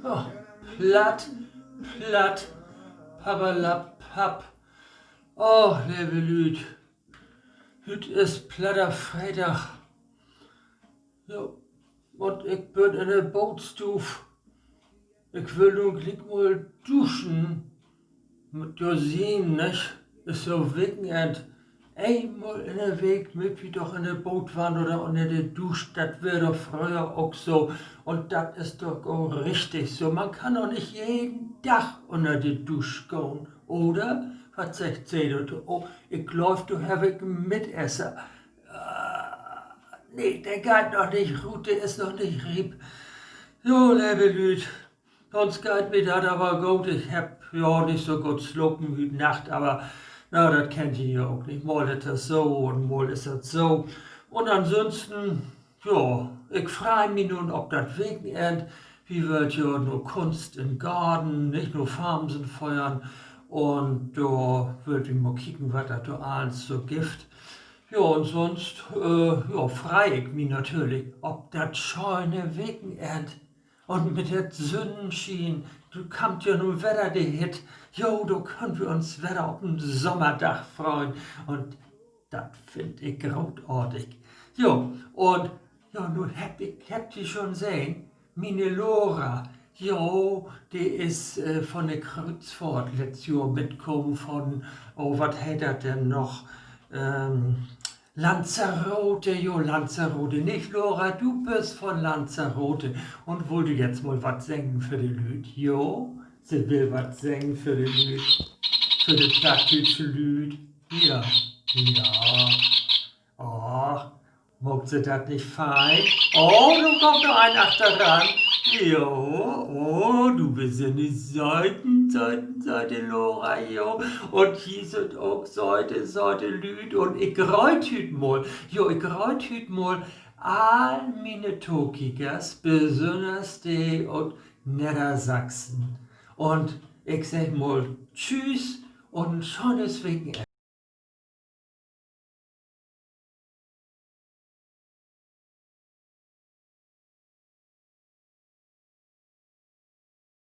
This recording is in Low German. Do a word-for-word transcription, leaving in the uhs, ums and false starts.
Oh, platt, platt, pappalapapp. Och, leve Lüüd, hüüt is platter Freedag. Jo, un ik bün in de Baadstuuv. Ik will nu gliek mal duschen. Mutt jo sien, nich? Is jo Wekenenn. Eenmal in de Week mööt wi doch in de Baadwann oder ünner de Dusch. Dat weer doch fröher ok so. Un dat is doch ok richtig so. Man kann doch nich jeden Dag ünner de Dusch gahn, oder? Wat seggt Se dorto? Oh, ik glööv, dor heff ik en Mitesser. Nee, de geiht noch nich rut, de is noch nich riep. Jo, leve Lüüd, sünst geiht mi dat aver goot. Ik heff ja nich so goot slapen hüüt Nacht, aver, na, dat kennt ji ja ok nich. Mal is dat so un mal is dat so. Un ansünsten, ja, ik frei mi nu op dat Wekenenn. Wi wüllt ja na Kunst in'n Garten, nich, na Farmsen föhren. Un dor wüllt wi mal kieken, wat dat dor allens so gifft. Ja, un sünst, äh, ja, frei ik mi natürlich op dat schöne Wekenenn. Un mit dat Sünnenschien, dor kummt ja nu wedder de Hitt. Jo, dor köönt wi uns wedder op en Sommerdag freuen. Un dat finn ik grootartig. Jo, un, ja, nu hebb ik, hebbt ji schon sehn, miene Lora, jo, de is, äh, von de Krüüzfohrt letzt Johr mitkamen von, oh, wat heet dat denn noch? Ähm, Lanzarote, jo, Lanzarote. Nich, Lora, du büst von Lanzarote. Un wullt du jetzt mal wat seggen för de Lüüd? Jo, se will wat seggen för de Lüüd. För de plattdüütsche Lüüd. Ja, ja. Oh, maakt se dat nich fein? Oh, nu kummt noch een achteran. Jo, oh, du büst ja 'ne söte, söte, söte Lora, jo. Un hier sünd ok söte, söte Lüüd. Un ik grööt hüüt mal, jo, ik grööt hüüt mal all miene Tokiekers, besünners de ut Neddersassen. Un ik segg mal tschüüs un en schönes Wekenenn.